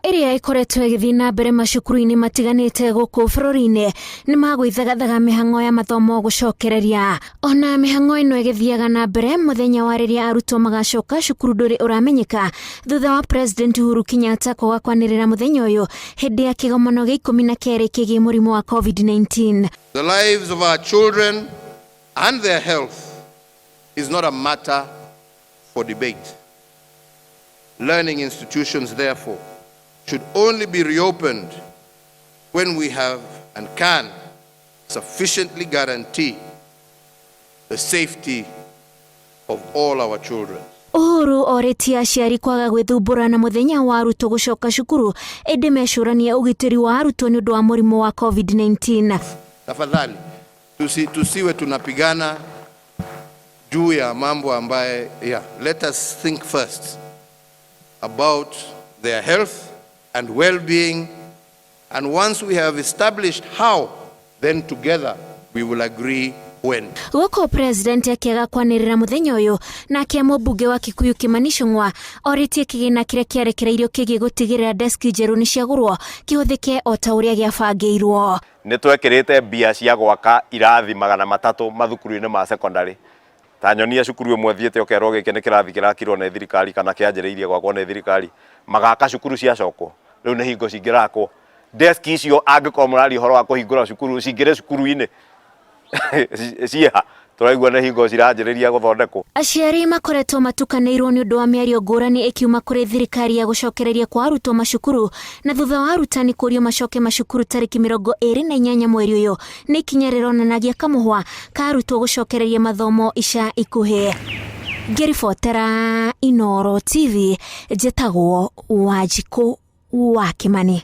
Mĩhang'o ĩrĩa ĩkoretwo ĩgĩthiĩ na mbere macukuru-inĩ matiganĩte gũkũ bũrũri-inĩ nĩ magwĩthagathaga mĩhang'o ya mathomo gũcokereria. Ona mĩhang'o ĩno ĩgĩthiaga na mbere, mũthenya wa rĩrĩa arutwo magacoka cukuru ndũrĩ ũramenyeka thutha wa President Uhuru Kenyatta kwaga kwanĩrĩra mũthenya ũyũ hĩndĩ ya kĩgomano gĩa 12 kĩgiĩ mũrimũ wa COVID-19. The lives of our children and their health is not a matter for debate. Learning institutions, therefore, should only be reopened when we have and can sufficiently guarantee the safety of all our children. Uhuru orĩtie aciari kwaga gwĩthumbũra na mũthenya wa arutwo gũcoka cukuru, ĩndĩ mecũranie ũgitĩri wa arutwo nĩ ũndũ wa mũrimũ wa COVID-19. Tafadhali tusiwe tunapigana juu ya mambo ambaye, yeah, let us think first about their health and well-being, and once we have established how, then together we will agree when. Gũkũ President akĩaga kwanĩrĩra mũthenya ũyũ, nake mũmbunge wa Kikuyu Kimani Ichung'wa orĩtie kĩgĩna kĩrĩa kĩarekereirio kĩgiĩ gũtigĩrĩra deski njerũ nĩ ciagũrwo kĩhũthĩke o ta ũrĩa gĩabangĩirwo. Nĩ twekĩrĩte mbia cia gwaka irathi 300 mathukuru-inĩ ma secondary. Ta nyonia cukuru ĩmwe thiĩte ũkerwo gĩkĩ nĩ kĩrathi kĩrakirwo nĩ thirikari kana kĩanjĩrĩirie gwakwo nĩ thirikari. Magaka cukuru ciacokwo rĩu nĩ hingo cingĩrakwo. Deski icio, angĩkorwo mũraria ũhoro wa kũhingũra cukuru, cingĩrĩ cukuru-inĩ ciĩha? Tũraigua nĩ hingo ciranjĩrĩria gũthondekwo. Aciari makoretwo matukanĩirwo nĩ ũndũ wa mĩario ngũrani ĩkiuma kũrĩ thirikari ya gũcokereria kwa arutwo macukuru, na thutha wa arutani kũrio macoke macukuru tarĩki 28 mweri ũyũ, nĩ ikinya rĩronanagia kamũhwa ka arutwo gũcokereria mathomo ica ikuhĩ. Ngĩribotera Inooro TV, njĩtagwo Wanjikũ wa Kimani.